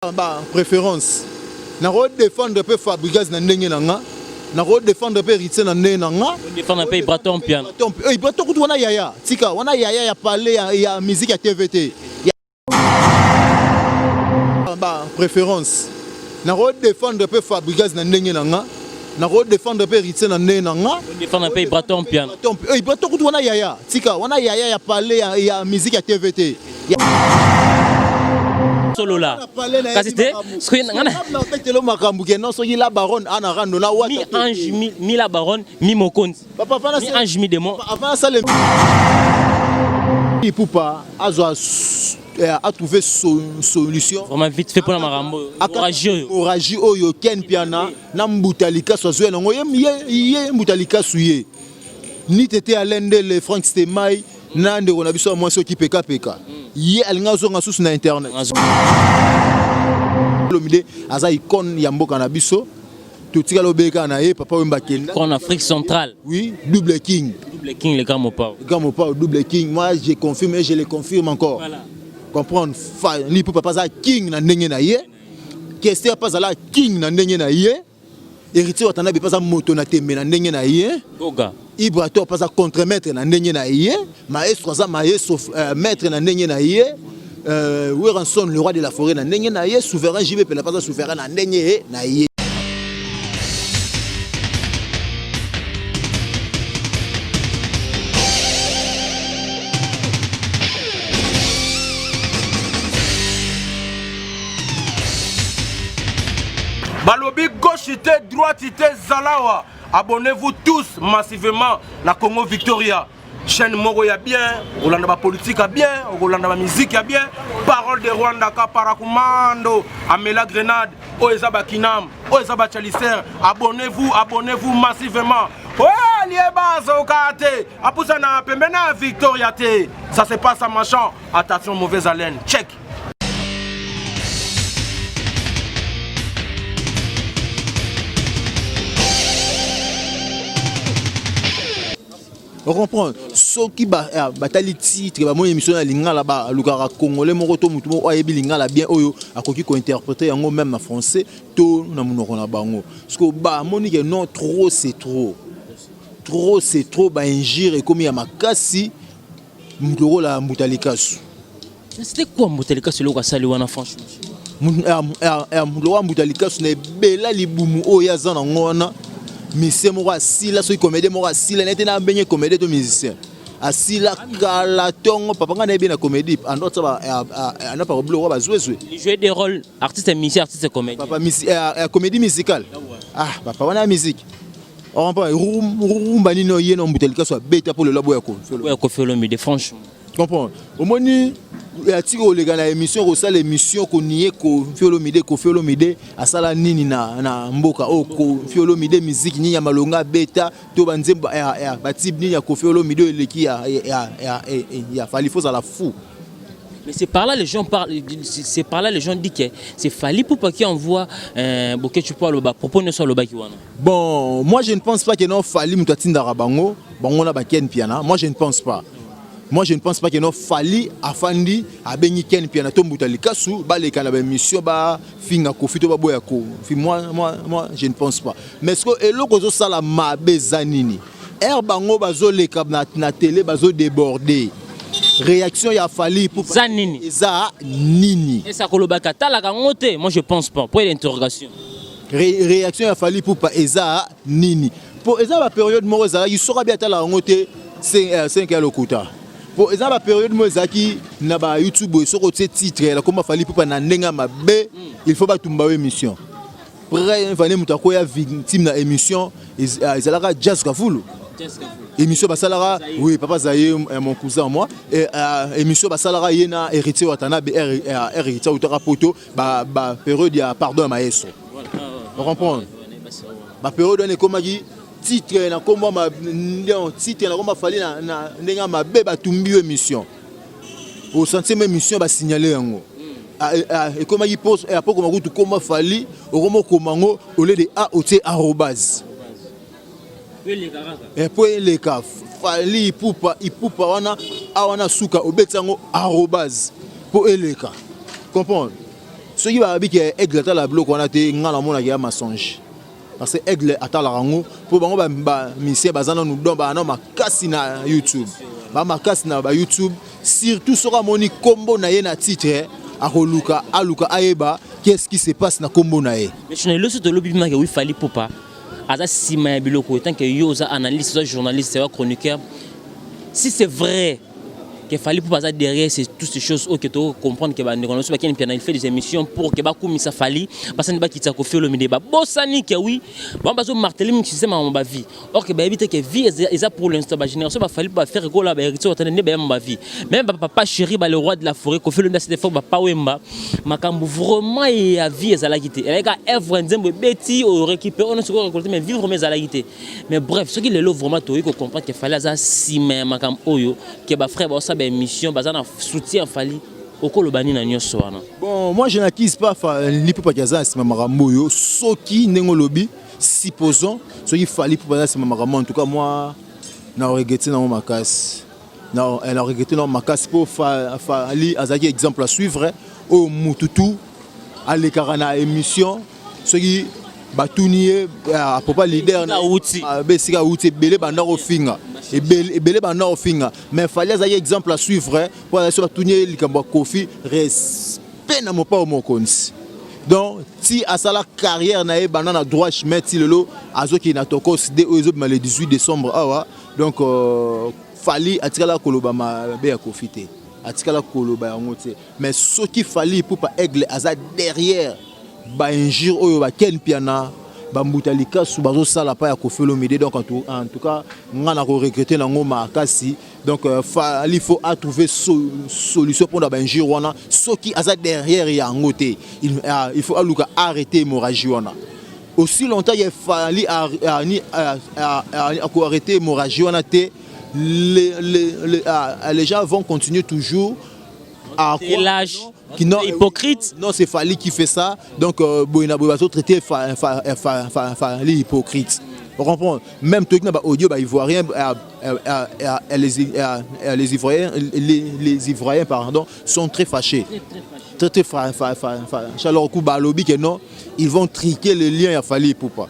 Ba préférence nako défendre pe Fabregas na ndenge na nga nako défendre pe Héritier na ndenge na nga défendre pe Ibrator Mpiana eh, Ibrator kutu wana yaya tika wana yaya ya palais ya, ya musique ya TVT ya... ba préférence nako défendre pe Fabregas na ndenge na nga nako défendre pe Héritier na ndenge na nga défendre pe Ibrator Mpiana eh, Ibrator kutu wana yaya tika wana yaya ya palais ya, ya musique ya TVT ya... solola kasi te soki nga na betelo makambo ke non soki la baronne ana rando na wata mi ange mi, mi la baronne mi mokonzi papa fana mi ange mi démon avant sale ipupa azwa eh, a trouver solution vraiment vite fait pona makambo hémorragie oyo hémorragie oyo Ken Piana na mbuta likasu azwa yango ye ye mbuta likasu ye ni tete Alain Ndele Franck Stemay na ndeko na biso ya mwasi oki pekapeka ye alingi azonga susu na internet Olomide aza icône ya mboka na biso totikala obeka na ye papa wemba kenda en Afrique centrale oui double king double king le grand mopao le grand mopao double king moi je confirme et je le confirme encore voilà. comprendre ni po papa aza king na ndenge na ye kester mpe azala king na ndenge na ye Héritier Watanabe paza moto na tembe na ndenge na ye. Goga. Ibrator paza contremaître na ndenge na ye. Maestro aza maestro euh, maître na ndenge na ye. Euh, Werrason le roi de la forêt na ndenge na ye. Souverain JB pela paza souverain na ndenge na ye. Balobi gauche te droite te zalawa. Abonnez-vous tous massivement na Congo Victoria. Chaîne moko ya bien, okolanda ba politique ya bien, okolanda ba musique ya bien. Parole de Rwanda ka paracommando, amela grenade, oyo eza ba kinam, oyo eza ba chalicer. Abonnez-vous, abonnez-vous massivement. Oh, lieba zoka te, apusana pembeni ya Victoria te. Ça se passe à Machan. Attention mauvaise haleine. Check. Ocomprendre soki eh, batali titre bamoni émission ya lingala balukaka congolais moko to motu moko ayebi lingala bien oyo akoki kointerprete yango même na français to na monoko na bango parce que bamoni ke non trop c'est trop trop c'est trop bainjure ekomi ya makasi Mutu lokola Mbuta Likasu. C'était quoi Mbuta Likasu eloko asali wana franchement? Mutu lokola Mbuta Likasu na ebela libumu oyo aza nango wana musicien moko asila soki comédien moko asila nete na abenge comédien to musicien asila kala tongo papa ngai nayebi na comédie ando tsa ando pa biloko bazwezwe. Il jouait des rôles artiste musicien artiste comédien. Papa comédie musicale. Ah papa wana musique. Comprends rumba nini oye na mbuta likaso abeta po lelo aboya Koffi Olomide. Koffi Olomide franchement. Comprends Omoni atiki koleka na émission kosala émission konie Koffi Olomide Koffi Olomide asala nini na, na mboka oyo Koffi Olomide musique nini ya malonga abeta to banzembo batibe nini ya Koffi Olomide oyo eleki ya, ya, ya, ya Fally faut ozala fou. Mais c'est par là les gens parlent, c'est par là les gens disent que c'est Fally Ipupa qui envoie euh, Boketshu po aloba propos nyonso alobaki wana. Bon, moi je ne pense pas que non Fally mutu atindaka bango, bango na ba Ken Piana. Moi je ne pense pas. Moi je ne pense pas que non Fally afandi abengi Ken Piana to mbuta likasu baleka na ba émission ba finga Koffi to baboya Koffi. Moi moi moi je ne pense pas. Mais ce que eloko ezo sala mabe eza nini? Heure bango bazo leka na, na télé bazo déborder. Réaction ya Fally Ipupa eza nini? Eza nini? Esa kolobaka talaka ngo te, moi je pense pas. Point d'interrogation. Re, réaction ya Fally Ipupa eza nini? Po eza ba période moko ezalaki soki abi atala yango te 5 ya lokuta. Po eza ba période moko ezalaki na ba YouTube soki otie titre la komba Fally Ipupa na ndenge ya mabe, il faut batumba yo émission. Près vane moto akoya victime na émission ezalaka Jazz Kavulu. Émission basalaka oui papa Zaye mon cousin moi et euh, émission basalaka ye na héritier Watanabe héritier utaka poto ba ba période ya pardon ya maestro o comprendre ba période wana ekomaki titre na kombo ma titre na kombo fali na, na ndenge mabe batumbi yo émission au centième émission ba signaler yango ekomaki po koma kutu kombo fali okoma okoma yango au lieu de a otie arobase po eleka fali ipupa ipupa wana a wana suka obeti yango arobase po eleka comprendre. Soki balobi ke Aigle atala biloko wana te, nga namonaka ya mensonge, parce que Aigle atalaka yango, mpo bango bamusicien baza nanu, donc baa nano makasi na YouTube, baa makasi na ba YouTube. Surtout soki amoni nkombo na ye na titre, akoluka, aluka ayeba qu'est-ce qui se passe na nkombo na ye. Mais lelo so tolobi bimaka wi Fally Ipupa aza nsima ya biloko, tant que yo oza analyste, oza journaliste, oza chroniqueur, si c'est vrai que Fally Ipupa aza derrière c'est toutes ces choses oyo, to comprendre que bandeko na biso bakeni mpiana, il fait des émissions pour que bakumisa Fally, basani bakitisa Koffi Olomide, babosani ke oui, bango bazomarteler mingi système ya bavie, or que bayebi te ke vie eza pour l'instant. Bagénération baFally mpo baFerre Gola, bahéritier watane nde bayamba bavie, même bapapa chéri, ba le roi de la forêt Koffi Olomide, c'était fort, bapa Wemba, makambo vraiment ya vie ezalaki te, ezalaki ka œuvre, nzembo ebeti, orécupéré ono sikoyo récolté, mais vie vraiment ezalaki te. Mais bref, soki lelo vraiment toyei kocomprendre ke Fally aza nsima ya makambo oyo, ke bafrère baosala baémission, baza na soutien Fally, okoloba nini na nyonso wana? Bon, moi je n'accuse pas Fally Ipupa aza na nsima makambo oyo. Soki ndenge olobi, supposons soki Fally Ipupa aza na nsima makambo, en tout cas moi na regretter nango makasi, na regretter nango makasi, mpo Fally azalaki exemple à suivre oyo mutu tu alekaka na émission, soki batuni ye apopa leader Esika esika awuti, ebele banda kofinga, ebele banda kofinga, mais Fally azalaki exemple à suivre mpo azali so batuni ye likambo ya Koffi, respect na mopao mokonzi. Donc ti asala carrière na ye banda na droit chemin ti lelo azokende na Tokos de oyo ezobima le 18 décembre awa. Donc Fally atikala koloba mabe ya Koffi te, atikala koloba yango te. Mais soki Fally Ipupa Aigle aza derrière bainjure oyo baken Mpiana, bambuta likasu bazosala pa ya Koffi Olomide, donc en tout cas nga na koregretter nango makasi. Donc Fally faut atrouver solution mpona bainjure wana. Soki aza derrière yango te, il faut aluka arrêter hémorragie wana. Aussi longtemps ye Fally akoarrêter hémorragie wana te, les gens vont continuer toujours à croire lâche, qui non, hypocrite. Non, c'est Fally qui fait ça. Donc boye na boye bazotraiter Fally hypocrite. On comprend même toi qui n'a pas audio, bah, ivoirien, les Ivoiriens, pardon, sont très fâchés, très très fâchés. Alors coup balobi que non, ils vont triquer le lien ya Fally Ipupa.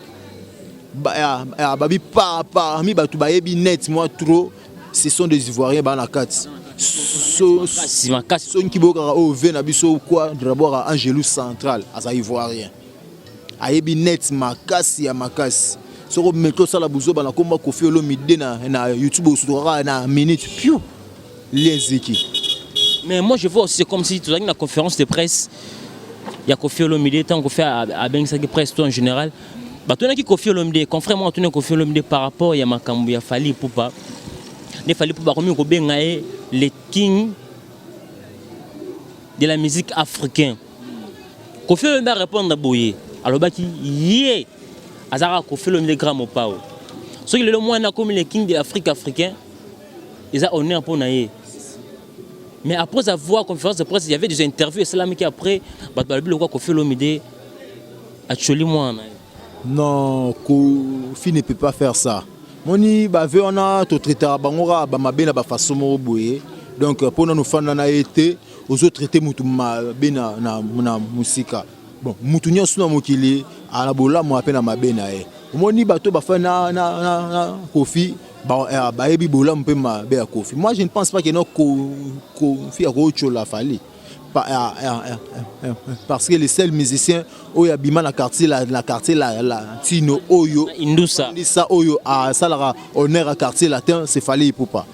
Babi parmi bato bayebi net moi trop, ce sont des Ivoiriens bana kati. Makasi. Soki bokaka oyo ve na biso quoi, d'abord Angelou Central aza Ivoirien, ayebi net makasi ya makasi. Soki omeki osala buzoba na komba Koffi Olomide na YouTube, osutuka kaka na minute piu lien eziki. Mais moi je vois aussi, c'est comme si tozalaki na conférence de presse ya Koffi Olomide. Ntango Koffi abengisaki presse to en général, batunaki Koffi Olomide, confrère moko atuni Koffi Olomide par rapport ya makambo ya Fally Ipupa, nde Fally Ipupa bakomi kobenga ye le king de la musique africain. Koffi Olomide arépondre boye, alobaki ye azalaka Koffi Olomide grand mopao, soki lelo mwana akomi le king de l'Afrique africain, eza honneur mpo na ye. Mais après avoir conférence de presse, il y avait des interviews esalamiki après, bato balobi lokwa Koffi Olomide atioli mwana. Non, Koffi ne peut pas faire ça. Moni bave wana totraitaka bango kaka bamabe na bafaçon moko boye. Donc mpona nofanda na ye te, ozotraite mutu mabe na mosika. Bon, mutu nyonso na mokili ala bolamu ape na mabe na ye. Omoni bato bafandi na Koffi, bayebi bolamu mpe mabe ya Koffi. Moi je ne pense pas que non, Koffi akotiola Fally, parce que le seul musicien oyo abima na quartier la quartier la latino oyo Indusa. Indusa oyo asalaka honneur à quartier latin, c'est Fally Ipupa.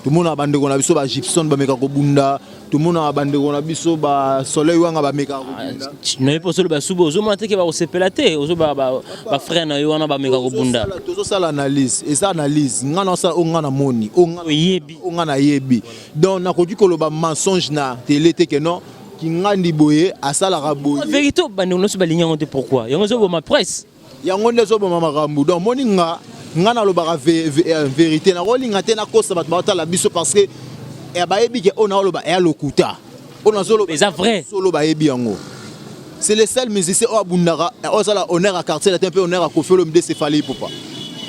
Tomonaka bandeko na biso bagibson bameka kobunda, tomonaka bandeko na biso basoleil wanga bamekaka kobunda. Nayebi mpo osoloba suba, ozomona te ke bakosepela te, ozoba bafrère na yo wana bameka kobunda. Tozosala analyse, eza analyse nga naosala oyo nga namoni, oyo oyebi. Oyo nga nayebi. Donc nakoki koloba mensonge na télé te ke non, kingandi boye asalaka boye. Vérité, bandeko nyonso balingi yango te. Pourquoi yango ezoboma presse? Yango nde ezoboma makambo. Donc moni nga nalobaka vérité, nakolinga te nakosa bato baotala biso, parce que bayebi ke oyo naoloba eya lokuta, oyo nazoloba Eza vrai. Solo, bayebi yango. C'est le seul musicien oyo abundaka, oyo asala honneur à quartier latin mpe honneur à Koffi Olomide, c'est Fally Ipupa.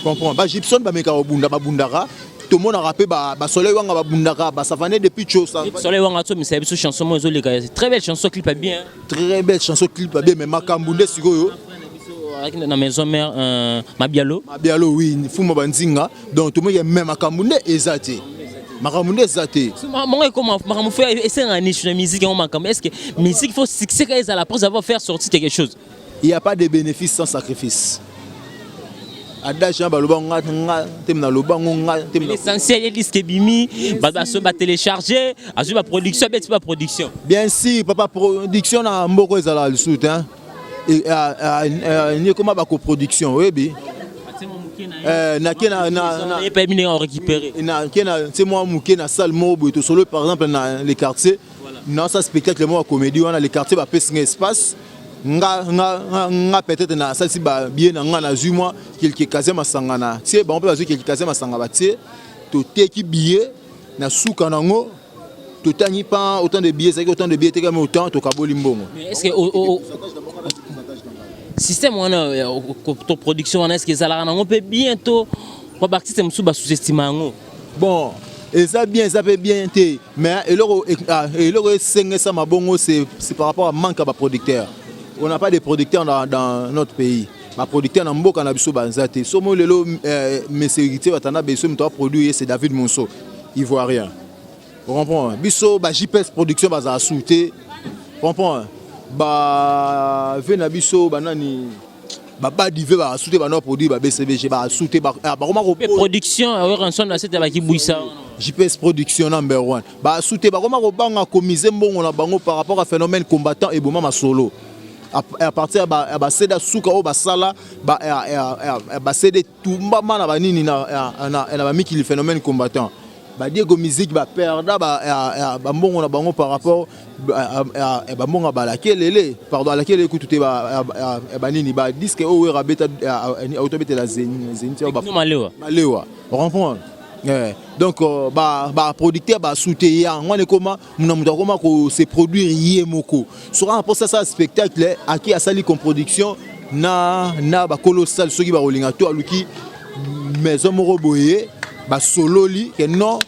Comprend bagibson bamekaka kobunda, babundaka. Tomonaka mpe basoleil wanga babundaka, basavane depuis tio. Soleil wanga azomisa biso chanson moko ezoleka, très belle chanson, clip ya bien. Très belle chanson, clip ya bien, mais makambo nde sikoyo. Na maison mère, Mabialo. Mabialo, oui, fuma banzinga. Donc tomoki, mais makambo nde eza te, makambo nde eza te. Mongo ekoma makambo fo esenga niche na musique yango. Makambo, est ce que musique faut succès ka ezala après avoir faire sortir quelque chose? Il y a pas de bénéfice sans sacrifice. Adage na baloba nga nga te, na loba ngo nga te. L'essentiel ye disque ebimi, bato baso batélécharge, azwi baproduction, abeti baproduction. Bien sûr, papa, production na mboko ezalaka lisusu te. Ni ekoma bacoproduction, oyebi, nake na ndenge récupérer. Nake na tie mwa moke na salle moko boye, tosolo par exemple na les quartiers, naosa spectacle moko ya comédie wana, les quartiers bapesi nga espace. Nga nga nga peut-être nasalisi babillet na nga, nazwi mwa quelque casier masanga na tie, bango mpe bazwi quelque casier masanga batie, toteki billet. Na suka nango totangi pa autant de billets ezalaki, autant de billets etekami autant, tokaboli mbongo. Est ce que système wana to production wana, est ce que ezalaka nango mpe bientôt po baartiste mosusu basous-estima yango? Bon, eza bien, eza mpe bien te, mais eloko eloko esengesa bongo, c'est par rapport à manque ya baproducteur. On n'a pas de producteurs dans notre pays. Baproducteur na mboka na biso baza te. So moi lelo, mesérité batanda beso, moto aproduire, c'est David Monso, ivoirien, comprend? Biso ba JPS Production bazala su te, comprend? Bave na biso banani, babadive basu te, bana produire ba BCBG basu te, bakoma. Production Werrason na sete bakibwisa. JPS Production number one basu te, bakoma kobanga komiser mbongo na bango par rapport à phénomène combattant eboma masolo à partir ya baCD suka oyo basala, baCD tumbama na banini na bamikili. Phénomène combattant, badiego musique baperda bambongo na bango par rapport bambongo ya balakelele, pardon, alakelele kutu te, banini, badisque oyo Wera abeta, autobetela Zénith. Malewa. Malewa, comprendre? Yeah. Donc baproducteur ba basu te. Yango wana ekoma muna moto akoma kose produire ye moko. Soki ana mposa asala spectacle, aki asali coproduction na bakolo sale, soki bakolinga to aluki maison moko boye, basololi ke non,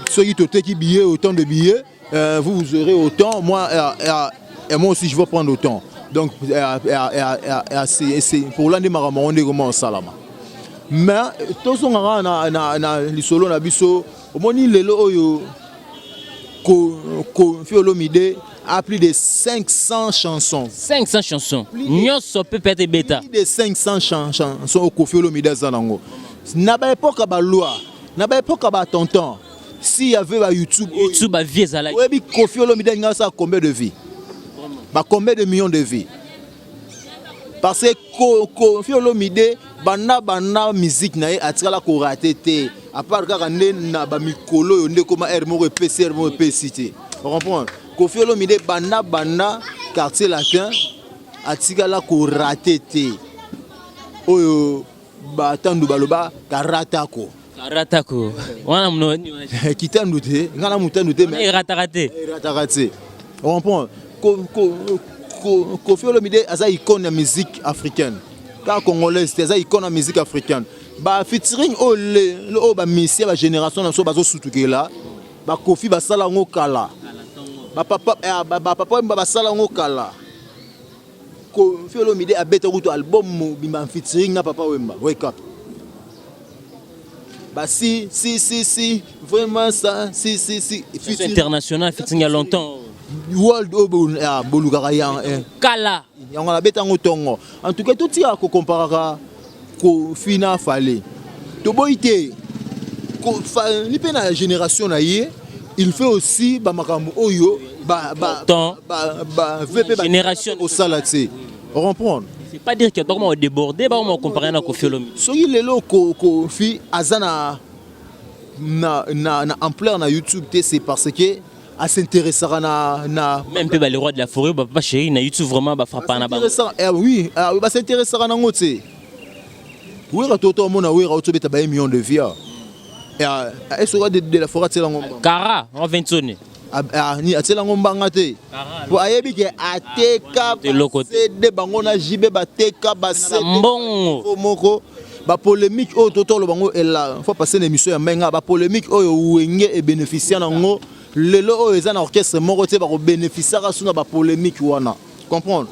soki toteki billet, autant de billets, vous, vous aurez autant, moi et moi aussi je vais prendre autant. Donc c'est pour l'année makambo yango nde ekoma osalama. Mais tozongaka na lisolo na biso. Omoni lelo oyo Koffi Olomide a plus de 500 chansons. 500 chansons nyonso mpe peut-être ebeta. Plus de 500 chansons oyo Koffi Olomide aza nango. Na baépoque ya baloi, na baépoque ya batonton, s'il y avait ba YouTube. YouTube, bavie ezalaki. Oyebi Koffi Olomide alingi asala combien de vues, ba combien de millions de vues? Parce que Koffi Olomide, banda musique na ye, atikala korater te, à part kaka nde na bamikolo oyo nde ekoma aire moko epesi, aire moko epesi te, comprendre? Koffi Olomide, banda Quartier Latin, atikala korater te. Oyo batandu baloba karatako. Karatako wana mono. Kitandu te, ngai na motandu te. Erataka te. Erataka te, comprendre? Koffi Olomide aza icône ya musique africaine, kaka congolaise te, aza icône ya musique africaine. Bafeaturing oyo lelo oyo bamisia bagénération na biso bazosutukela, bakofi basala yango kala, bapapa oyo basala yango kala. Koffi Olomide abeta kutu album mobimba featuring na Papa Wemba, Wake Up. Ba si si si si, vraiment ça, si si si. International featuring ya longtemps. World oyo bolukaka ya kala. Yango nabeta yango ntongo. En tout cas, totikaka kokomparaka Koffi na Fally. Toboyi te, Fally mpe na génération na ye, il fait aussi bamakambo oyo ve mpe génération kosala te, comprendre? C'est pas dire que bakoma déborder, bakoma comparer na Koffi Olomide. Soki lelo Koffi aza na ampleur na YouTube te, c'est parce que as'intéressaka na Même mpe ba le roi de la forêt, bapapa chéri na YouTube, vraiment bafrapaka na bango. Eh, oui, bas'intéressaka nango te. Wera, toto omona Wera otobeta ba million de vues, esoka de la forêt atiela yango. Kara en 20. Ni atiela yango mbanga te, po ayebi ke ateka Eloko te. CD bango na JB bateka bacd Mbongo. moko. Bapolémique oyo totoloba yango ela faut passer na émission ya menga, bapolémique oyo Wenge ebénéficia nango, lelo oyo eza na orchestre moko te bakobénéficiaka so na bapolémique wana. Comprendre,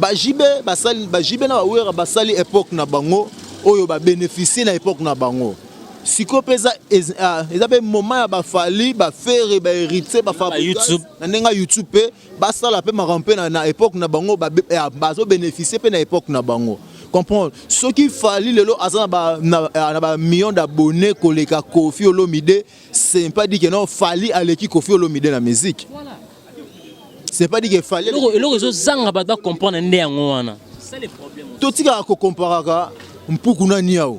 baJB basali, baJB na baWerra basali époque na bango oyo babénéficie na époque na bango. Sikoyo mpe eza mpe moment ya baFally, baFerre, baHéritier, baFabregas na ndenge ya YouTube mpe basala mpe makambo mpe na époque na bango, bazobénéficie mpe na époque na bango. Comprendre, soki Fally lelo aza na bamillion d'abonnés koleka Koffi Olomide, c'est pas dit que non, Fally aleki Koffi Olomide na musique. C'est pas dit que Fally Eloko ezozanga bato bacomprendre nde yango wana. Totikaka kokomparaka mpuku na niau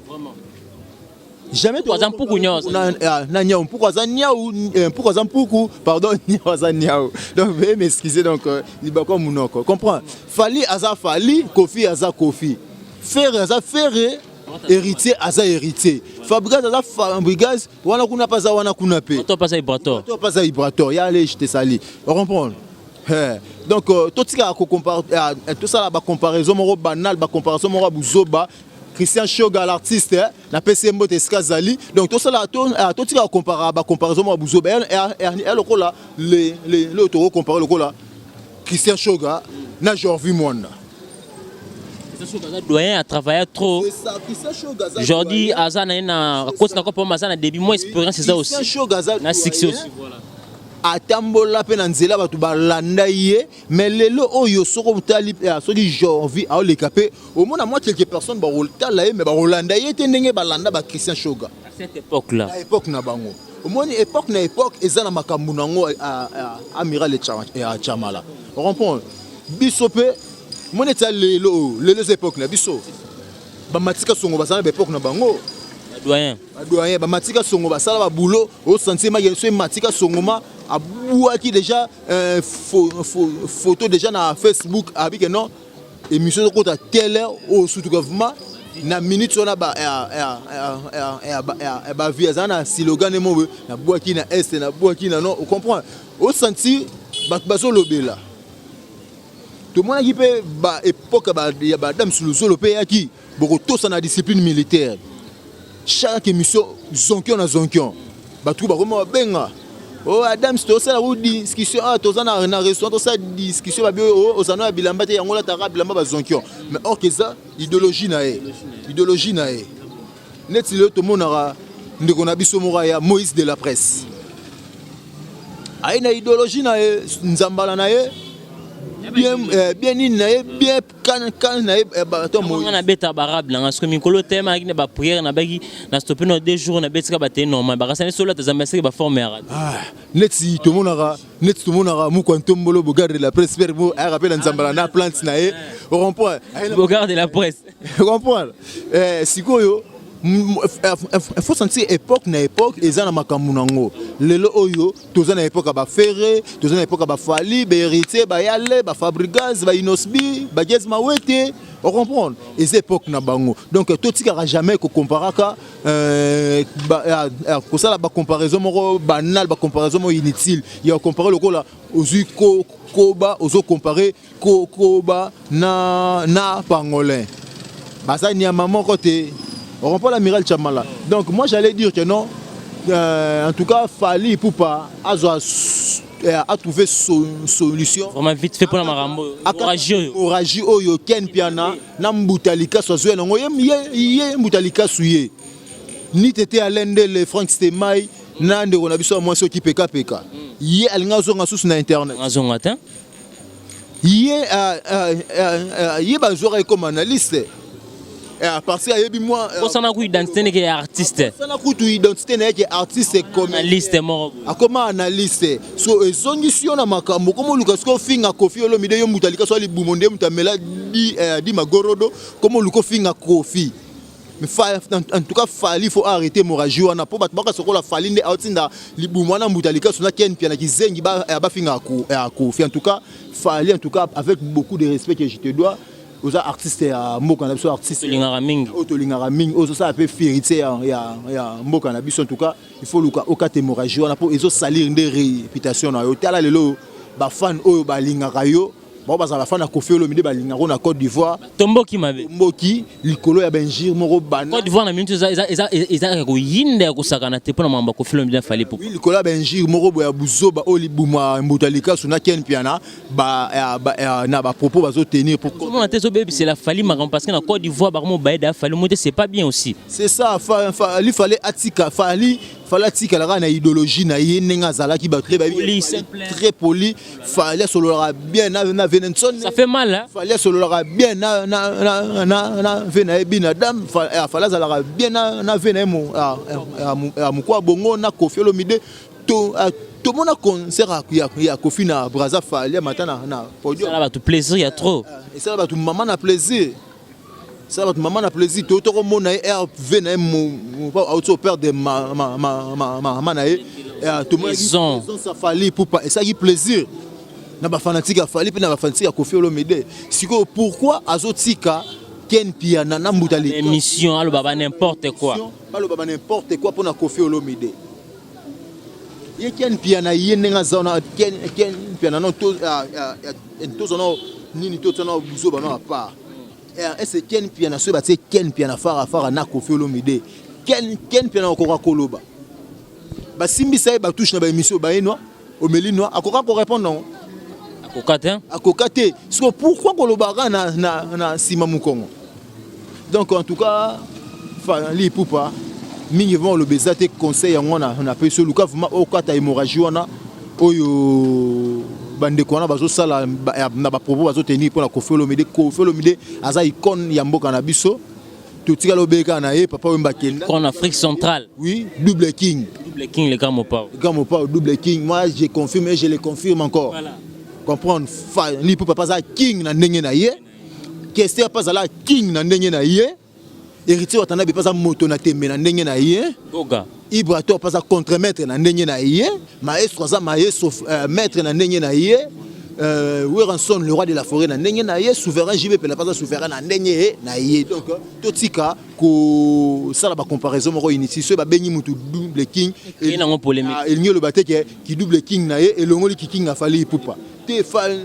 jamais. Aza mpuku nyonso. Na niau, mpuku aza niau, mpuku aza mpuku, pardon, niau aza niau. Donc veuillez m'excuser, donc libako munoko. Comprendre, Fally aza Fally, Koffi aza Koffi, Ferre aza Ferre, Héritier aza Héritier, Fabregas aza Fabregas, wana kuna mpe aza wana kuna mpe. To mpasa Ibrator. To mpasa Ibrator ya ale, je te sali. Comprendre, donc totikaka tosala bacomparaison moko banal, bacomparaison moko ya buzoba. Christian Shoga, l'artiste, napesi ye mbote esika azali. Donc tosala, totikaka comparer bacomparaison moko ya buzoba ya lokola lelo tokocompare lokola Christian Shoga na Jorvi Mwanda. Doyen a travaillé trop. Jordi aza na ye na koti na kopa, aza na début, moins expérience eza aussi na succès aussi. Atambola mpe na nzela, bato balanda ye. Mais lelo oyo soki otali, soki Jorvi aoleka mpe, omona mwa quelques personnes bakotala ye, mais bakolanda ye te ndenge balanda baChristian Shoga. À cette époque là. Na époque na bango. Omoni, époque na époque eza na makambo nango. Amiral Chamala, comprendre, biso mpe moni eti lelo oyo, lelo eza époque na biso. Bamatika songo bazala na baépoque na bango. Doyen. Badoyen bamatika songo basala babulo, osentir make so ematika songo ma abwaki déjà photo déjà na Facebook, abike non, émission ezokota telle heure oyo, sutuka vraiment na minute wana bavie aza na slogan mo boye, nabwaki na este, nabwaki na non. Ocomprendre, osentir bato bazolobela. Tomonaki mpe baépoque ya badame Suluzolo mpe eyaki, bokotosa na discipline militaire, chaque émission zonkion na zonkion, bato bakoma babenga o Adams, tosala ku discussion ah, toza na restaurant, tosala discussion, babi oyo ozala na bilamba te, yango olataka bilamba bazonkion. Mais or que eza idéologie na ye, idéologie na ye. Neti lelo tomonaka ndeko na biso moko ya Moïse de la presse, aye na idéologie na ye, nzambala na ye bien, bien nini na ye, bien kan na ye bato. Nga nabeta barabe nanga soki mikolo telemaki na baprière, nabaki na stoppe na 2 jours, nabetika bate normal, bakasani solo ata zamba eseki baforme ya radio. Neti tomonaka mukwa ntombolo, Bogard de la presse, pere mo ayaka mpe na nzambala na plante na ye, ocomprendre? Bogard de la presse. Comprendre, sikoyo faut sentir époque na époque eza na makambo nango. Lelo oyo toza na époque ya baFerre, toza na époque ya baFally, baHéritier, bayale, baFabregas, baInnoss'B, baGaz Mawete. Ocomprendre, eza époque na bango. Donc totikaka jamais kokomparaka, kosala bacomparaison moko banal, bacomparaison moko inutile ya kocompare lokola ozwi koba, ozocompare koba na pangolin, baza nyama moko te. On comprend, l'amiral Chamala. Donc moi j'allais dire que non, en tout cas Fally Ipupa azwa a trouvé solution. Vraiment vite fait mpona makambo oragi oyo. Oragi oyo Ken Piana na Mbuta Likasu azwi yango, ye Mbuta Likasu ye ni tete Alendele Frank Stemai na ndeko na biso ya mwasi oki pekapeka, ye alingi azonga susu na internet. Azonga te. Ye bazwaka ye comme analyste parce que ayebi mwa Osana ku identité neke ya artiste. Osana kutu identité na ye ke artiste. Analyste moko. Akoma analyste, so ezongisi yo na makambo koma oluka soki ofinga Koffi Olomide. Yo moto alika so alibumo nde moto amela di magorodo, koma oluka ofinga Koffi. Mais en tout cas Fally, faut arrêter hémorragie wana, mpo bato baka sokola Fally nde aotinda libumu wana, mbuta likaso na Ken Pia na kizengi bafingaka Koffi. En tout cas Fally, en tout cas avec beaucoup de respect que je te dois, oza artiste ya mboka na biso, artiste Tolingaka mingi. Oyo tolingaka mingi, oyo ozosala mpe fierté ya mboka na biso. En tout cas il faut luka okata hémorragie wana, mpo ezosalir nde réputation na yo. Tala lelo bafan oyo balingaka yo. Bao bazala bafan ya Koffi Olomide, balingako na Côte d'Ivoire. Tomboki mabe. Tomboki likolo ya bainjure moko bana. Côte d'Ivoire na minute eza ya koyinda, ya kosakana te mpona makambo ya Koffi Olomide na Fally Ipupa. Oui, likolo ya bainjure moko boye ya buzoba oyo libuma mbuta likasu na Ken Piana na bapropos bazotenir pour Omona te, ezobebisela Fally makambo, parce que na Côte d'Ivoire bakomo bayeda ya Fally mo te, c'est pas bien aussi. C'est ça. Fally, fallait atika, Fally, fallait atikala kaka na idéologie na ye ndenge azalaki. Bato très bayebi. Poli, Fally, simple. Très poli. Fally asololaka bien na Venenson. Ça fait mal, hein? Fally asololaka bien na ve na ye bina dame. Fally azalaka bien na ve na ye mokwa bongo na Koffi Olomide. Tomona concert ya Koffi na Braza, Fally amata na podium. Esala bato plaisir ya trop. Esala bato mama na plaisir, esala bato mama na plaisir. To tokomona ye rv na ye auti operdre mama na ye. Tomonaki Raison. présence ya Fally Ipupa, esalaki plaisir na bafanatike ya Fally mpe na bafanatike ya Koffi Olomide. Sikoyo pourquoi azotika Ken Piana na mbuta Émission, aloba ba n'importe quoi. Baloba ba n'importe quoi mpona Koffi Olomide? Ye Ken Piana, ye ndenge aza wana, Ken Piana no tozwa nao nini, totya nao buzoba no apart. Ese Ken Piana, soki batie Ken Piana fara fara na Koffi Olomide, Ken Piana akoka koloba? Basimbisa ye batouche na baémission, baye noi omeli noi, akoka korépondre nango? Akoka te. Akoka te. Siko pourquoi kolobaka na nsima mokongo? Donc en tout cas, Fally Ipupa, mingi vraiment oloba eza te. Conseil yango napesi yo: luka vraiment okata hémorragie wana oyo bandeko wana bazosala na bapropos bazotenir mpona Koffi Olomide. Koffi Olomide aza icône ya mboka na biso. Totikala obeka na ye Papa Wemba kenda. En Afrique centrale. Oui, double king. Double king, le grand Mopao. Grand Mopao, double king. Moi, je confirme et je le confirme encore. Voilà. Comprendre, Fally Ipupa aza king na ndenge na ye, Kester mpe azala king na ndenge na ye, Héritier Watanabe mpe aza moto na tembe na ndenge na ye. Goga. Ibrator mpe aza contremaître na ndenge na ye, maestro aza maestro, maître na ndenge na ye, Werrason, le roi de la forêt, na ndenge na ye, souverain JB mpe aza souverain na ndenge na ye. Donc totika kosala bacomparaison moko inutile. Soki babengi mutu double king, Créer nango polémique. Ah, elingi oloba te ke ki double king na ye elongoli ki king afali Ipupa te. Fally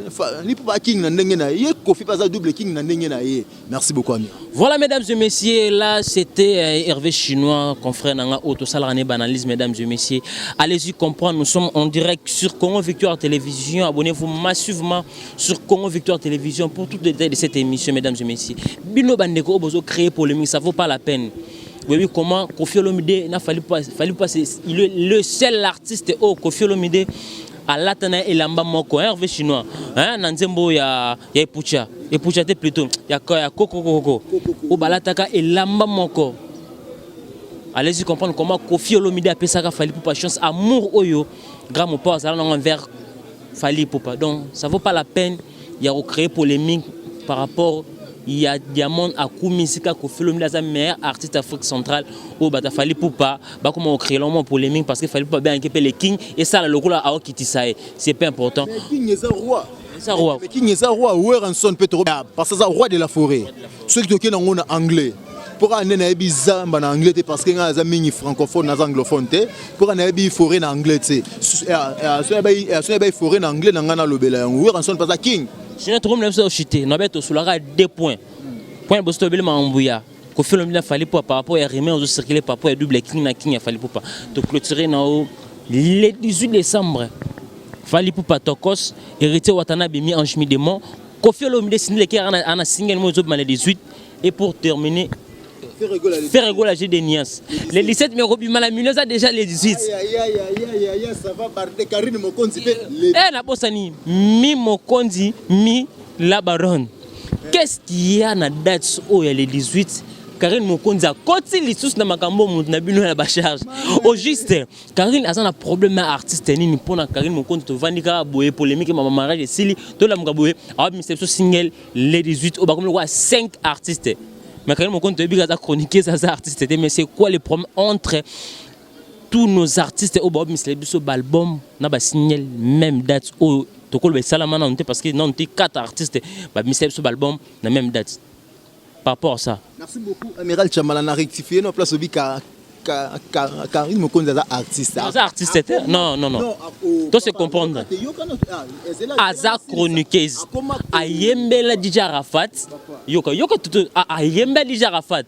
Ipupa king na ndenge na ye, Koffi mpe aza double king na ndenge na ye. Merci beaucoup, Amir. Voilà, mesdames et messieurs, là c'était Hervé Chinois, confrère na nga Auto Salarane Banalise, mesdames et messieurs. Allez-y comprendre, nous sommes en direct sur Congo Victoire Télévision. Abonnez-vous massivement sur Congo Victoire Télévision pour tout le détail de cette émission, mesdames et messieurs. Bino bandeko, bozo créer polémique, ça vaut pas la peine. Oui, comment Koffi Olomide n'a fallu pas, fallu pas, il est le seul artiste oh Koffi Olomide alata na elamba moko, hein, Hervé Chinois, hein, na nzembo ya Epucha, Epucha te, plutôt ya Koko Koko, oyo balataka elamba moko. Allez-y comprendre comment Koffi Olomide apesaka Fally Ipupa chance, amour oyo grand Mopao azala nango envers Fally Ipupa. Donc ça vaut pas la peine ya recréer polémique par rapport ya Diamond akumisika Koffi Olomide aza meilleur artiste Afrique centrale, oyo bato Fally Ipupa bakoma kocréer mwa polémique parce que Fally Ipupa abengaki mpe le king, esala lokola aokitisa ye. C'est pas important. Mais king eza roi. Eza roi. Mais king eza roi. Werrason mpe toko parce que aza roi de la forêt. Soki tokei nango na anglais, mpo kaka nde nayebi zamba na anglais te, parce que ngai aza mingi francophone, naza anglophone te, mpo kaka nayebi forêt na anglais te. Soki nayebi forêt na anglais na ngai, nalobela yango. Werrason mpe aza king. Sinon tokomi na biso ochite na be tosolaka deux points. Point liboso, tobeli makambo ya Koffi Olomide na Fally Ipupa par rapport ya rumeur ozocircule par rapport ya double king na king ya Fally Ipupa. Toclôture na o le 18 décembre, Fally Ipupa Tokos, Héritier Watanabe mi ange mi démon, Koffi Olomide Cindy Le Cœur ana single mo ezobima le 18. Et pour terminer, Ferre Gola j'ai des nuances le 17, mais kobima na million eza déjà le 18. Ça va barde Karine Mokonzi mpe. Eh, nabosani mi Mokonzi, mi la baronne. Qu'est-ce qu'il y a na date oyo ya le 18? Karine Mokonzi akoti lisusu na makambo motu na bino ya bacharge. Au juste, Karine aza na problème na artiste nini? Mpona Karine Mokonzi, tovandi kaka boye, polémique mama mariage esili, tolamuka boye, awabimisa biso single le 18 oyo bakomi lokola 5 artistes. Mais Karine Mokonzi, toyebi aza chroniqueuse, aza artiste te. Mais c'est quoi le problème entre tous nos artistes oyo baobimisela biso baalbum na basingle même date? Oyo tokoloba esalama nanu te, parce que nanu te 4 artistes babimisela biso baalbum na même date par rapport à ça. Merci beaucoup, Amiral Chamala. Na rectifié no place obika. Karine Mokonzi aza artiste. Aza artiste te? Non, non, non, to se comprendre. Aza chroniqueuse, ayembela DJ Arafat. Yoka, yoka, ayembela DJ Arafat,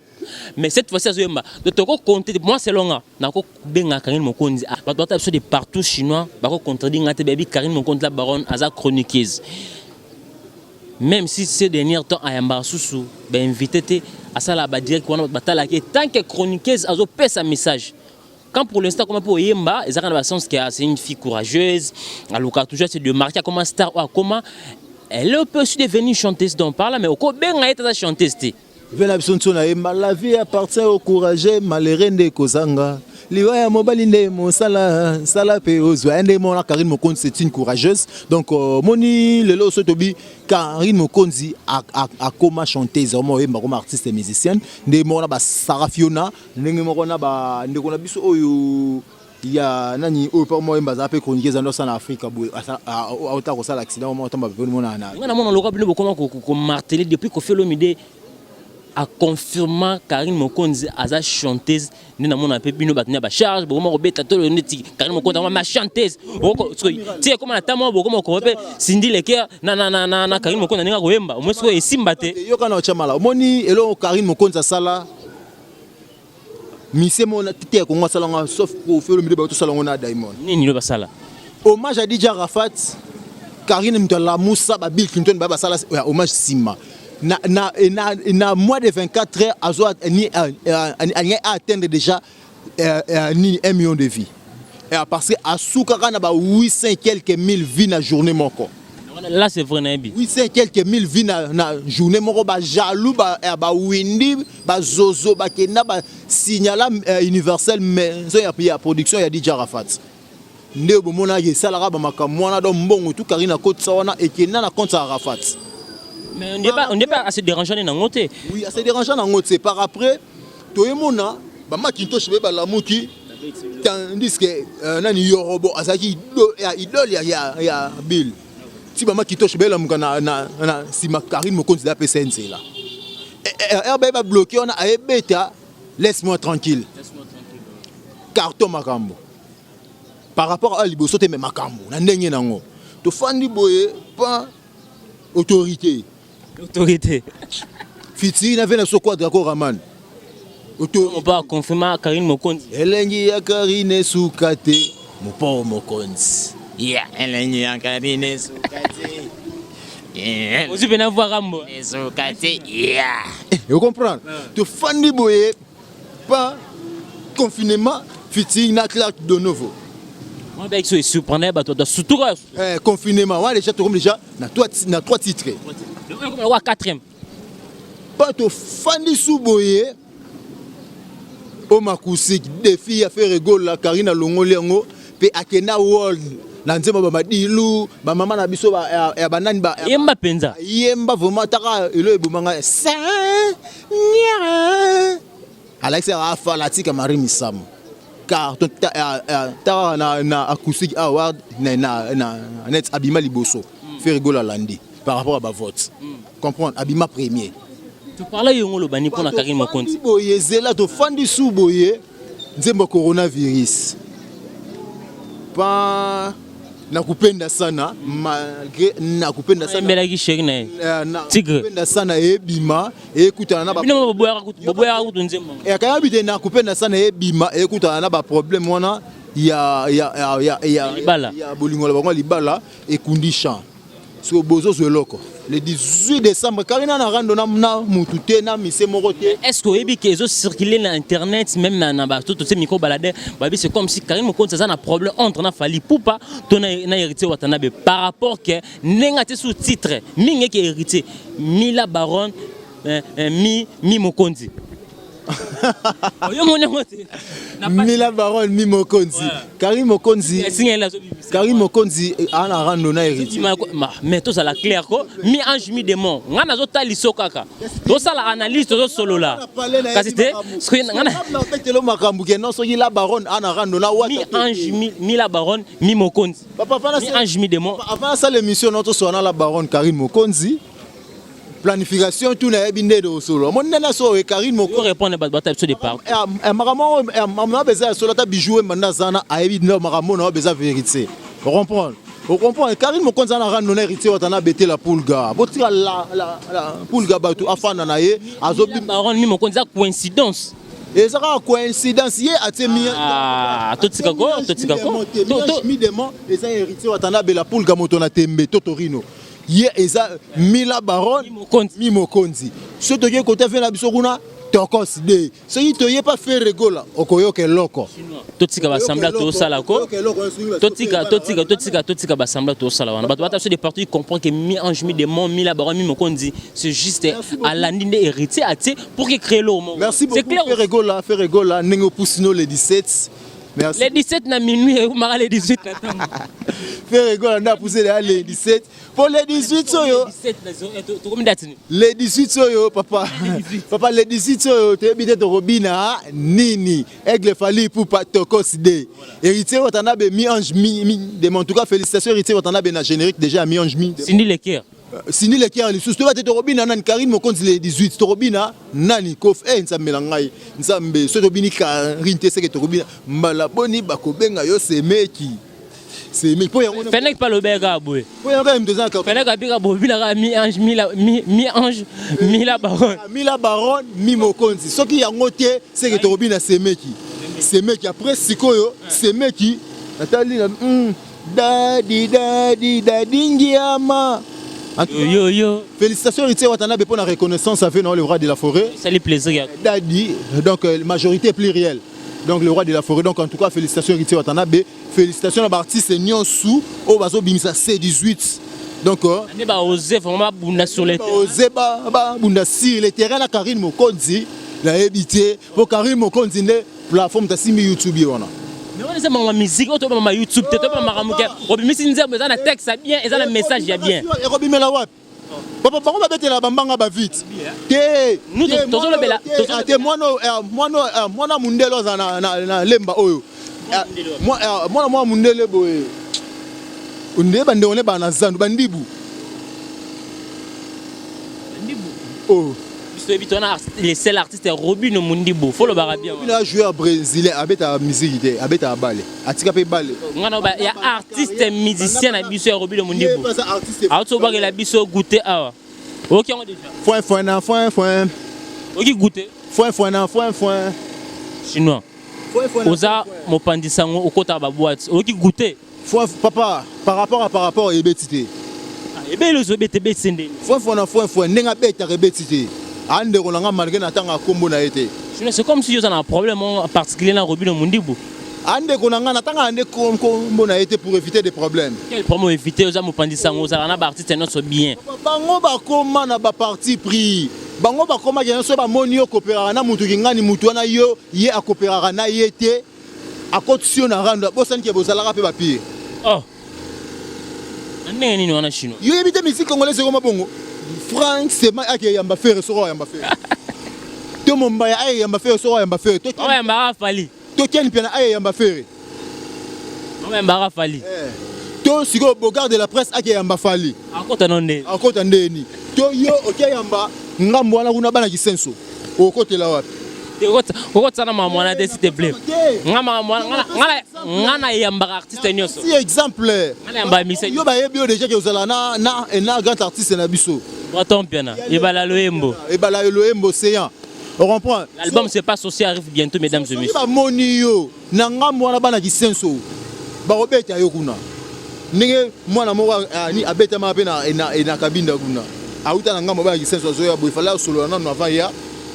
mais cette fois-ci azoyemba. Donc toko compter, moi, selon nga, nakobenga Karine Mokonzi, bato bata biso de partout, chinois bakocontredire nga te, bayebi Karine Mokonzi la baronne aza chroniqueuse, même si ces derniers temps ayambaka susu bainvité te, asala badirect wana, bato batalaki. Tant que chroniqueuse, azopesa message. Quand pour l'instant comment mpo oyemba, ezalaka na basens que c'est une fille courageuse, aluka toujours se démarquer comme star oyo akoma. Elle peut aussi devenir chanteuse, donc par là, mais okobenga ye taza chanteuse te. Ve na biso nso nayemba: la vie appartient au courageux, malheureux nde kozanga liwa ya mobali nde mosala sala mpe ozwa ye nde mona. Karine Mokonzi, c'est une courageuse. Donc moni lelo so tobi Karine Mokonzi akoma chanteuse, oma oyemba, koma artiste musicienne, nde moko na basara Fiona, ndenge moko na bandeko na biso oyo ya nani oyo mpe mo oyemba, azala mpe chroniqueuse, eza nde osala na Afrika boye, auta kosala accident mo otamba pepeni mona na Nga namona loka bino bokoma komarteler depuis Koffi Olomide aconfirma Karine Mokonzi aza chanteuse. Nde namona mpe bino bato na bacharge bokoma kobeta tolo neti Karine Mokonzi akoma ma chanteuse. Ti ekoma na ntango bokoma koba mpe Cindy Le Cœur na Karine Mokonzi ndenge akoyemba omoi sikoyo esimba te. Yoka na ocamala, omoni eloko Karine Mokonzi asala mise mona te ya Kongo asalanga, sauf Koffi Olomide, bato tosala yango na Diamond. Nini lo basala? Hommage à DJ Arafat. Karine moto alamusa ba Bill Clinton, baya basala ya hommage nsima na moins de 24 heures, azwa alingai atteindre déjà nini, 1 million de vues, parce que asukaka na ba 800 et quelques mille vues na journée moko. Là, c'est vrai, nayebi. 800 et quelques mille vues na journée moko. Bajaloux, bawindi, bazozo, bakenda basignala Universel Maison ya production ya DJ Arafat. Nde bomonaki esalaka bamakambo wana. Donc mbongo tu Karine akotisa wana ekenda na compte ya Arafat. Mais on n'est pas assez dérangeant nango te. Oui, assez dérangeant nango te. Par après toyemona bamakintosh be balamuki, tandis que nani, Yorobo azalaki idole ya Bill. Ti bamakintosh belamuka na nsima, Karine Mokonzi apesa ye nzela rba babloke wana, ayebeta Laisse moi tranquille, carton makambo par rapport à liboso te. Me makambo na ndenge nango tofandi boye pa autorité. Autorité. Fiti na ve na biso Quadra Koraman. On peut confirmer Karine Mokonzi. Elengi ya Karine esuka te, mopo mokonzi. Yeah, elengi ya Karine esuka te. Ozwi mpe na voi Rambo. Esuka te. Yeah. Ocomprendre, tofandi boye pa confinement, fiti na Clark Donovo. Wana mpe biso esurprendre bato bato surtout kaka. Confinement wana déjà tokomi déjà na trois titres. Wa quatrième. Pa tofandi su boye o makusiki défi ya Ferre Gola, Karine alongoli yango mpe akenda world na nzembo bamadilu, bamama na biso ya banani Yemba mpenza. Yemba vraiment, taka elo ebomanga alakisi afala, atika Marie Misamu carton taka na acoustique award na net, abima liboso, Ferre Gola alandi par rapport à bavote, comprendre, abima premier. Toparla yongo olobani mpona Karine Mokonzi. Boye ezela tofandi su boye, nzembo ya coronavirus pa nakupenda sana, malgré nakupenda sana. Ayembelaki chéri na ye. Tigre. Nakupenda sana ebima, ekutana na Bino boboyaka kutu nzembo. Akayabi te. Nakupenda sana ebima, ekutana na baproblème wana ya Libala. Ya bolingo na bango ya libala, ekundi champ. Soki bozozwa eloko le 18 décembre, Karina na rando na mutu te, na mise moko te. Est ce que oyebi ke ezocircule na internet, même na bato totie micro baladeur, babi c'est comme si Karine Mokonzi aza na problème entre na Fally Ipupa to na Héritier Watanabe, par rapport ke ndenge atie sous titre mingi eke Héritier Mila Baron mi Mokonzi, oyo moni yango te? Mila Baron mi Mokonzi, Karine Mokonzi. Esingeli azobimisa. Karine Mokonzi aa na rando na Héritier. Mais tozala clair ko, mi ange mi démon, ngai nazotaliso kaka, tosala analyse, tozosolola kasi te soki ngai Betelo makambo ke non, soki la baronne aa na rando na Mi ange mi la baronne mi Mokonzi. Papa. Mi ange mi démon. Avant asala émission na tosola na la baronne Karine Mokonzi. Planification tout nayebi nde tosolo omoni nde naso oyo Karine moko répondre bato bata biso de partout. Makambo oyo makambo eza ya solo, ata Bijou Wemba nde aza na ayebi nde makambo na oyo eza vérité. Ocomprendre, ocomprendre, Karine Mokonzi aza na rando na Héritier Watanabe te. La Pulga, botika la, la, la Pulga, bato afanda na ye azobima. Baron mi mokonzi, eza coïncidence. Eza kaka coïncidence, ye atie mi Ah, totika ko, totika ko. Mi-démon eza Héritier Watanabe, la Pulga, moto na tembe to Torino, ye eza Mila Baron. Mokonzi. Mi mokonzi. Soki tokie kote fe na biso kuna tokos de, soki toye pa Ferre Gola, okoyoka eloko. Totika basembla tosala ko, totika, totika, totika, totika basembla tosala wana. Bato bata biso de partout, ils comprend que mi ange mi démon, mi la baron mi mokonzi, c'est juste alandi nde Héritier atie pour que créer l'eau. Merci C'est beaucoup. clair. Ferre Gola, Ferre Gola, ndenge opusino le 17, merci. Le 17 na minuit, ekomaka le 18 na ntango. Ferre Gola nde apuse le le 17 po le 18 oyo. 17 na 0, tokomi date nini? Le 18 oyo, papa, papa, le 18 oyo toyebi te tokobina nini. Aigle Fally Ipupa, tokos de Héritier Watanabe, mi ange mi, mi démon. En tout cas, félicitations Héritier Watanabe na générique déjà, mi ange mi Cindy Le Cœur. Cindy Le Cœur lisusu, toyeba te tokobina nani. Karine Mokonzi, le 18 tokobina nani? Kof e Nzambe na ngai, Nzambe, soki tobini Karine te, seke tokobina mbala boni bakobenga yo semeki, semeki mpo yango. Fenek pa lobeka boye. Mpo yango kaka moto eza na Fenek abika bobinaka mi ange mi la mi, mi ange mi la baron. Mila Baron mi mokonzi, soki yango te, seke tokobina semeki, semeki. Après sikoyo semeki natali na dadi dadi dadi ngiama. En tout cas, yo yo. Félicitations Héritier Watanabe pour la reconnaissance avec le roi de la forêt. Sali plaisir ya. Dadi, donc majorité plurielle, donc le roi de la forêt. Donc en tout cas, félicitations Héritier Watanabe, félicitations na baartiste nyonso oyo bazobimisa C18, donc nde baose vraiment babunda sur le terrain. Oze babunda sur le terrain na Karine Mokonzi, nayebi te mpo Karine Mokonzi nde plateforme tasimbi YouTube ye wana. Mais wana eza makambo ya musique oyo toyeba ma YouTube te, toyeba makambo ke obimisi nzembo, eza na texte ya bien, eza na message ya bien. Ekobimela wapi, papa? Bango babetela bambanga bavite te. Nous, Te, tozolobela- te, mwana oyo, mwana oyo, mwana mundele oyo aza na lemba oyo. Mwana mwana mundele boye nde bandeko ne bana na zandu bandibu. Oh. Biso toyebi towana le seul artiste ya Robino Mundibu, fo lobaka bien. Bino joueur brésilien abetaka musique te, abetaka bale, atika mpe bale. Nga na ya artiste musicien na biso ya Robino Mundibu. Ye mpe aza artiste. Auti obakela biso goûter awa, oyoki yango déjà. Foin foin na foin foin. Oyoki goûter. Foin foin na foin foin. Chinois. Foin foin na oza mopanzi sango, okotaka baboîte, oyoki goûter. Foin, papa, par rapport ebeti te. Ebele ozobeta, ebeti ndeni. Foin foin na foin foin, ndenge abetaka ebeti te. Andeko na nga, malgré na ntango akombo na ye te. Chinois, c'est comme si oza na problème en particulier na Robino Mundibu. Andeko na nga, na ntango nde kombo na ye te pour éviter des problèmes. Quel problème éviter? Oza mopanzi sango, ozalaka na baartiste nyonso bien. Bango bakóma na baparti pris, bango bakómaki nyonso, bamoni yo kopéraka na mutu kingani, mutu wana yo ye akopéraka na ye te, akotisi yo na rando, abosani ke bozalaka mpe bapire. Oh, na ndenge nini wana, Chinois? Yo yebi te musique congolaise ekoma bongo. Frank Sema akeyamba Ferre, soko ayamba Ferre to Mombaya ayeyamba Ferre, soko ayamba Ferre to oyambaka Fally. To Ken Mpiana ayeyamba Ferre. Oyambaka Fally. To sikoyo Bogard de la presse akeyamba Fally. Akota no nde. Akota ndeni? To yo okeyamba ngambo wana kuna, bana kisenso, okotela wapi? Okotisa na makambo wana te, s'il te plaît. Nga makambo wana, nga nayambaka artiste nyonso. Si exemple. Nga nayambaka musicien. Yo bayebi yo déjà ke ozala na grand artiste na biso. Breton Piana Ebala Loembo. Ebala Loembo séant, on comprend. L'album C'est pas sorcier arrive bientôt, mesdames et soki messieurs. Bamoni yo na ngambo wana, bana kisenso bakobeta yo kuna ndenge mwana moko ani abetama mpe na Kabinda kuna, auta na ngambo bana kisenso, azoya boye, fala asolola nano avant ya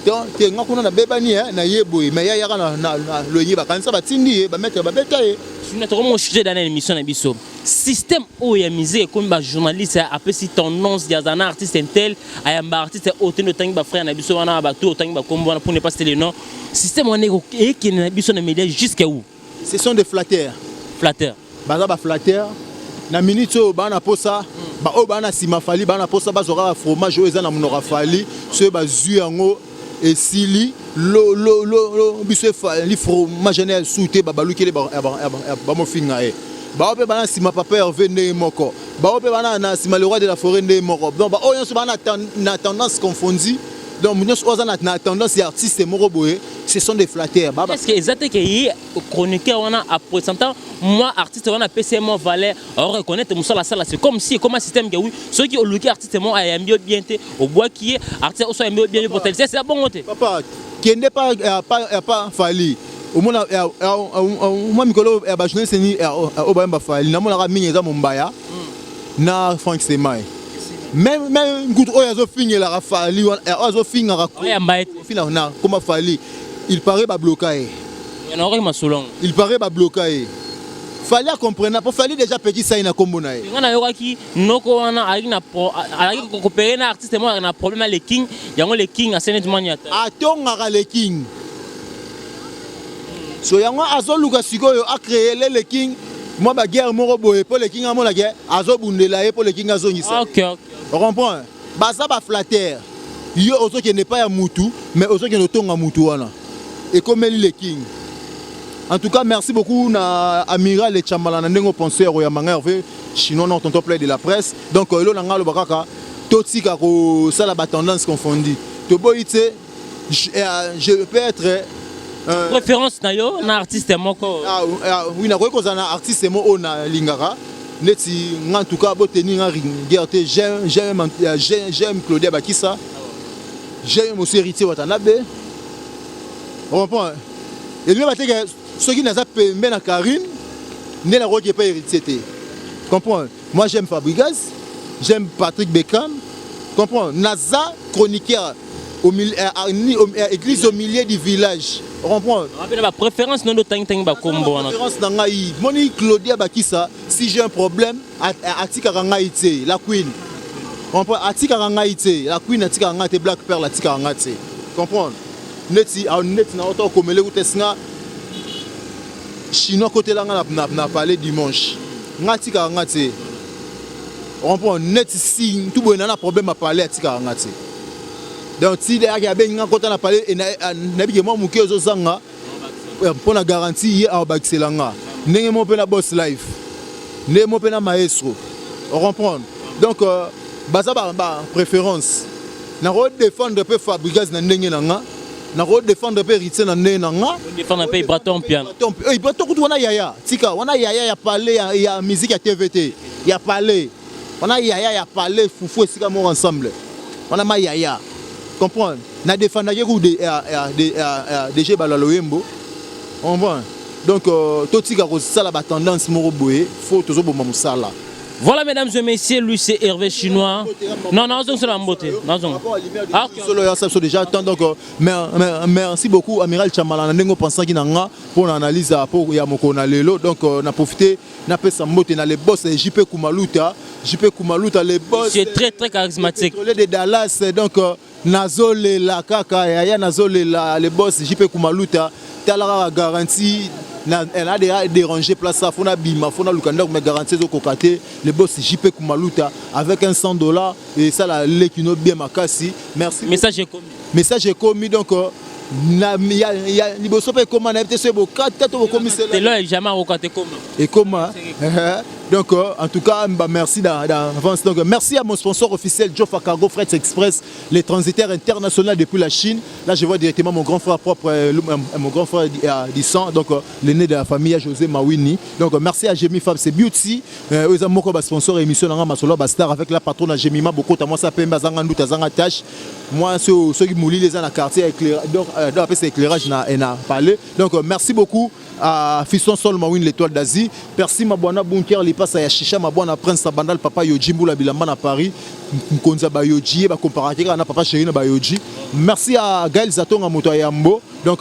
donc te. Nga kuna nabebani na ye boye, mais ya yaka na loyenge, bakanisa batindi ye, bamaître babeta ye. Sina tokomi sujet dans l'émission na biso, système oyo ya musique ekomi bajournaliste apesi tendance ya aza na artiste intel, ayamba artiste oyo tende, otangi bafrère na biso wana, bato otangi bakombo wana pour ne pas citer le nom. Système wana ekende na biso na média jusqu'à où? Ce sont des flatteurs. Flatteur. Baza baflatteur. Na minute oyo baa na posa, baoyo baa na nsima Fally, baa na posa bazwa kaka fromage oyo eza na monoko ya Fally. Soki bazwi yango, esili lo lo lo lo biso efali fromage ene su te, babalukeli bamofinga ye. Bao mpe baa na nsima papa Herve ndenge moko. Baoyo mpe bana na nsima le roi de la forêt nde moko. Donc baoyo nyonso bana na tendance confondue. Donc nyonso oyo aza na tendance ya artiste moko boye, ce sont des flatteurs. Est-ce que eza te ke ye chroniqueur wana apresenta moi artiste wana apesi ye mwa valeur, areconnaître mosala asala? C'est comme si ekoma système ke oui, soki oluki artiste moko ayambi yo bien te, obwaki ye. Artiste oso ayambi yo bien, yo potalité, eza bongo te? Papa, kende pa Fally, omona mwa mikolo ya bajournaliste ni oyo bayamba Fally, namonaka mingi eza Mombaya na Frank Semai. Même nkutu oyo azofingelaka Fally wana, oyo azofingaka Oyamba ye te. Fina na koma Fally, il paraît babloka ye. Naokoki masolongo. Il paraît babloka ye. Fally acomprena po Fally déjà petit sai na nkombo na ye. Nga nayokaki noko wana azalaki na azalaki kokopere na artiste moko na problème ya le King. Yango le King asene mani ata. Atongaka le King, so yango azoluka sikoyo acréer le King mwa baguerre moko boye mpo le King amonake azobundela ye, mpo le King azongisa. Ocomprendre, baza baflatter. Yo ozokende epai ya mutu, mais ozokende otonga mutu wana ekomeli le King. En tout cas, merci beaucoup na amiral Echambala na ndenge opense ya koyamba ngai, Hervé Chinois, na tonton play de la presse. Donc elo na ngai aloba kaka, totika kosala batendance confondue. Toboyi te, je peux être Préférence na yo na artiste moko? Ah, ah, oui, nakoki kozala na artiste mo oyo nalingaka neti nga. En tout cas, boteni nga rigueur te. J'aime Claudia Bakisa, j'aime aussi Héritier Watanabe. Comprend elingi bateke soki naza pembe na Karine nde nakoki epa Héritier te. Comprend, moi j'aime Fabrigas, j'aime Patrick Beckham. Comprend, naza chroniqueur au milieu, église au milieu du village. Comprend? Mpe na bapréférence nondo otangitangi bakombo wana. Préférence na ngai, moni Claudia Bakisa, si j'ai un problème, atikaka ngai te. La Queen, comprend, atikaka ngai te. La Queen atikaka ngai te. Black Pearl atikaka ngai te. Comprendre, neti na ota okomele kuta esinga Chinois kotela nga na palais dimanche, nga atikaka nga te. Comprendre, neti si tu boye na na problème ya palais, atikaka nga te. Donc ti ayaki abengi nga kota na palais, nayebi ke mwa moke ezozanga mpo na garantie ye aobakisela nga. Ndenge mo mpe na Boss Life, ndenge mo mpe na Maestro. Ocomprendre, donc baza ba préférence. Nakodéfendre mpe Fabrigas na ndenge na nga, nakodéfendre mpe Héritier na ndenge na nga. Défendre mpe Ibraton Piano. Ibraton kutu wana yaya, tika wana yaya ya palais ya musique ya TVT ya palais wana, yaya ya palais fufu esika moko ensemble wana ma yaya. Comprendre, na défendaki ku DG Balwa Loyembo. Comprendre, donc totika kosala batendance moko boye, fo tozoboma mosala. Voilà, mesdames et messieurs, lui c'est Hervé Chinois. Non, non, c'est la mbote. Non, non. Ah, solo ya ça déjà temps. Donc merci beaucoup amiral Chamala na ndenge pensaki na nga pour l'analyse pour ya moko na lelo. Donc na profiter na pesa mbote na les boss JP Kumaluta, JP Kumaluta les boss. C'est très très charismatique. De Dallas. Donc nazolela kaka yaya, nazolela le boss JP Kumaluta. Tala kaka garantie na na déranger place ça, fona bima, fona luka ndako, mais garantie ezokoka te. Le boss JP Kumaluta avec un 100 $ et ça la leki no bien makasi. Merci. Message est commis. Message est commis. Donc na ya liboso mpe ekoma, nayebi te soki bokata to bokomisela. Lelo jamais akoka te koma. Ekoma. Donc en tout cas, bah, merci d'avance. Donc merci à mon sponsor officiel, Jofa Cargo Freight Express, les transitaires internationaux depuis la Chine. Là, je vois directement mon grand frère propre, mon grand frère du sang, donc l'aîné de la famille, José Mawini. Donc merci à Jemi Fab, c'est Beauty, eza moko ba sponsor émission nanga Masolo ba Star avec la patronne Jemima Bokota. Moi ça pembe azanga nduta, azanga tâche. Moi ceux qui mouli les na quartier éclairage, donc après c'est éclairage na palais. Donc merci beaucoup à Fiston Sol Mawin, l'étoile d'Asie, Percy Mabwana Bunker, Lipasa ya Shisha Mabwana, Prince Bandal, Papa Yoji Mbula Bilamba na Paris, Nkonza Bayoji, ba comparé na Papa Chéri na Bayoji. Merci à Gaël Zatonga Moto Yambo. Donc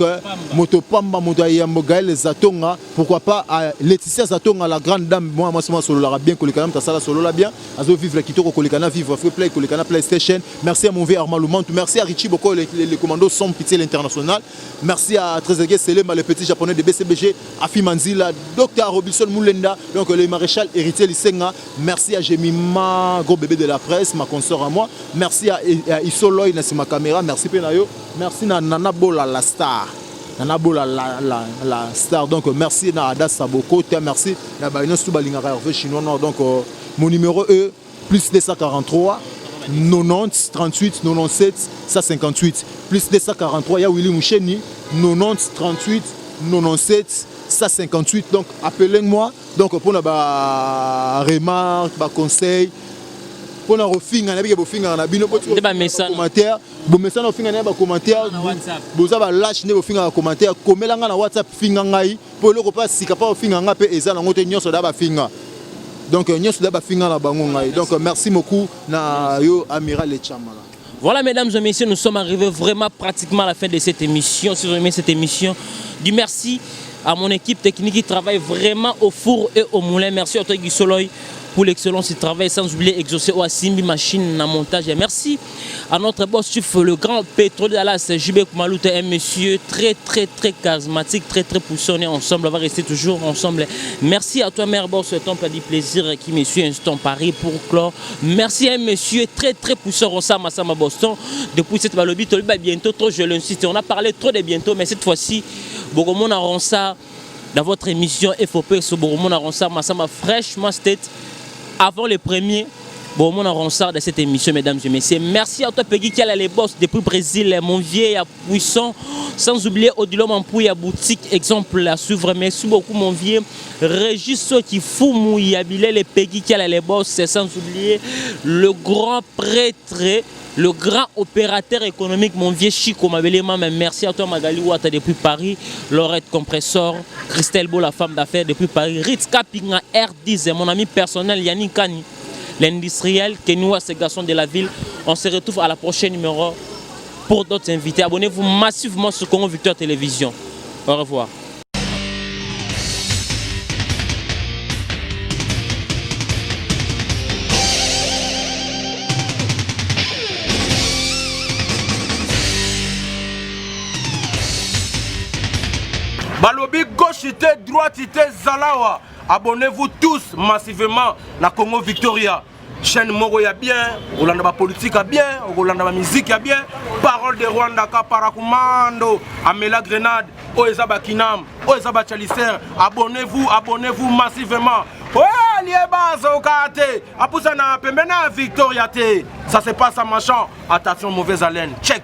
Moto Pamba Moto Yambo Gaël Zatonga, pourquoi pas à Laetitia Zatonga, la grande dame, moi solo la bien kolekana sala solo la bien. Azo vivre kitoko kolekana vivre free play kolekana PlayStation. Merci à mon vieux Armand Lumantu, merci à Richie Boko, les commandos sans pitié l'international. Merci à Trezeguet Selema, le petit japonais de BCBG, Afi Manzila, Dr Robinson Moulenda, donc le maréchal héritier Lisenga. Merci à Jemima, gros bébé de la presse, ma consort à moi. Merci à Isoloy, ma caméra. Merci Penayo. Merci à Nana Bola, la star. Nana Bola, la star. Donc merci à Adas Saboko. Merci à Baïnos Toubalinga, Hervé Chinois. Donc, Mon numéro est plus 243 90 38 97 158. Plus 243, ya Willy Moucheni, 90 38 97 158. Donc appelez-moi. Donc pour la remarque, ba conseil, pour la refinga, na bofinga na bino Nde bamesana. commentaire, bomesana ofinga na ba commentaire, Na WhatsApp. boza ba lâche nde bofinga na commentaire, komela nga na WhatsApp finga ngai, po eloko pa sika pa ofinga nga pe eza nango te nyonso da bafinga. Donc nyonso da bafinga na bango ngai. Donc merci beaucoup na yo Amiral Echamala. Voilà, mesdames et messieurs, nous sommes arrivés vraiment pratiquement à la fin de cette émission. Si vous aimez cette émission, du merci à mon équipe technique qui travaille vraiment au four et au moulin. Merci à toi, Guy Soloy, pour l'excellence du travail, sans oublier Exaucé Oasimbi Machine en montage. Et merci à notre boss chef, le grand pétrolier Dallas, JB Koumalouta, un monsieur très, très, très charismatique, très, très poussé. On est ensemble, on va rester toujours ensemble. Merci à toi, mère boss, Temple du plaisir qui me suit instant Paris pour clore. Merci à un monsieur très, très poussé, Rosa Massama Boston. Depuis cette balobi, Toliba, bientôt, trop, je l'insiste. On a parlé trop de bientôt, mais cette fois-ci, Bogomon a Ronsard dans votre émission FOP sur Bogomon a Ronsard Massama fraîchement state avant le premier. Bon, mon Ronsard de cette émission, mesdames et messieurs. Merci à toi, Peggy, qui a les boss depuis Brésil, mon vieil puissant. Sans oublier Odilon Mampouya boutique, exemple à suivre. Merci beaucoup, mon vieux. Régis qui fout Yabilé, les Peggy qui a les boss. Sans oublier le grand prêtre, le grand opérateur économique, mon vieux Chico Mabele Mame. Merci à toi, Magali Ouatta depuis Paris, Laurette Compressor, Christelle Beau, la femme d'affaires depuis Paris, Ritz Kapinga R10, mon ami personnel Yannick Kani, l'industriel Kenua, ce garçon de la ville. On se retrouve à la prochaine numéro pour d'autres invités. Abonnez-vous massivement sur Congo Victoire Télévision. Au revoir. Balobi gauche te droite te zalawa. Abonnez-vous tous massivement na Congo Victoria. Chaîne moko ya bien, olanda ba politique ya bien, olanda ba musique ya bien. Parole de Rwanda ka paracommando, Amela Grenade, oyo eza ba Kinam, oyo eza ba Chalicer. Abonnez-vous, abonnez-vous massivement. Ouais, lieba zokate. Apusa na pembena Victoria te. Ça se passe à Machan. Attention mauvaise haleine. Check.